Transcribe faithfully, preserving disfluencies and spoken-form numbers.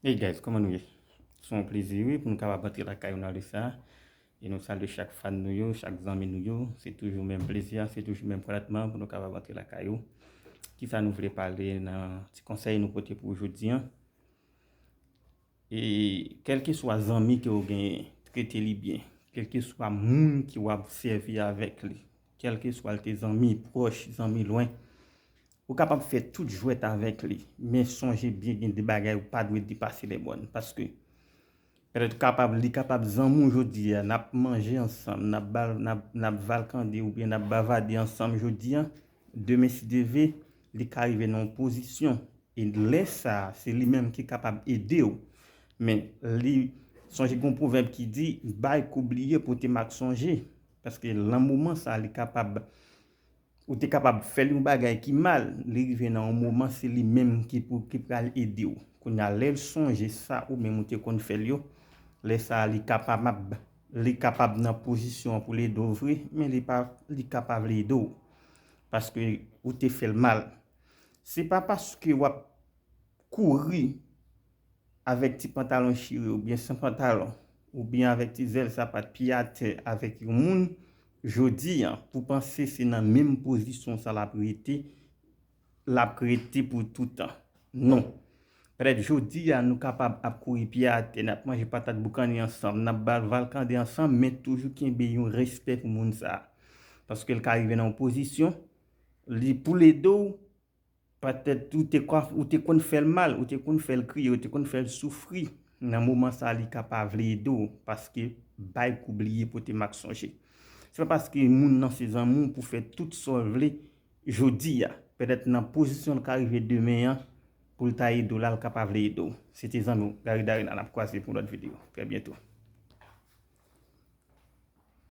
Hey guys, kòman nou ye? Se yon plezi wi pou nou kapab antre lakay ou nan lè sa. E nou salye chak fan nou yo, chak zanmi nou yo. Se toujou menm plezi a, se toujou menm kontantman pou nou kapab antre lakay ou. Kisa nou vle pale nan ti konsèy nou pote pou ou jodi a? E kèlkeswa zanmi ke w genyen, trete li byen. Kèlkeswa moun ke w ap sèvi avèk li, kèlkeswa l te zanmi pwòch, zanmi lwen, ou kapab fè tout jwèt avèk li, men sonje byen gen de bagay ou pa dwe depase lè bòn. Paske petèt kapab, li kapab zanmi w jodi a, n ap manje ansanm, n ap bal, n ap, n ap valkande oubyen n ap bavade ansanm jodi a, demen si Dye vle, li ka rive nan yon pozisyon. E lè sa a, se li menm ki kapab ede w. Men, li, sonje gen yon pwovèb ki di, bay kou bliye pote mak sonje. Paske nan moman sa a, li kapab, ou te kapab fè l yon bagay ki mal, li rive nan yon moman, se li menm ki pou, ki pral ede w. Kounye a, lè l sonje sa ou menm ou te konn fè l yo, lè sa a, li kapab, li kapab nan pozisyon an pou l ede w vre, men li pa, li ka pa vle ede w. Paske ou te fè l mal. Se pa paske w ap kouri avèk ti pantalon chire oubyen san pantalon, oubyen avèk ti zèl sapat pye atè avèk yon moun, jodi a, pou panse se nan menm pozisyon sa l ap rete, l ap rete pou toutan. Non. Petèt jodi a, nou kapab ap kouri pye atè, n ap manje patat boukannen ansanm, n ap bal valkande ansanm, men toujou kenbe yon respè pou moun sa a. Paske l ka rive nan yon pozisyon, li pou l ede w, petèt ou te, ou te konn fè l mal, ou te konn fè l kriye, ou te konn fè l soufri. Nan moman sa a, li ka pa vle ede w, paske bay kou bliye pote mak sonje. Se pa paske moun nan se zanmi w pou fè tout sa w vle jodi a. Petèt nan pozisyon l ka rive demen an, pou l ta ede w la, l ka pa vle ede w. Se te zanmi w, Gary Darina, n ap kwaze pou lòt videyo. Trè byento.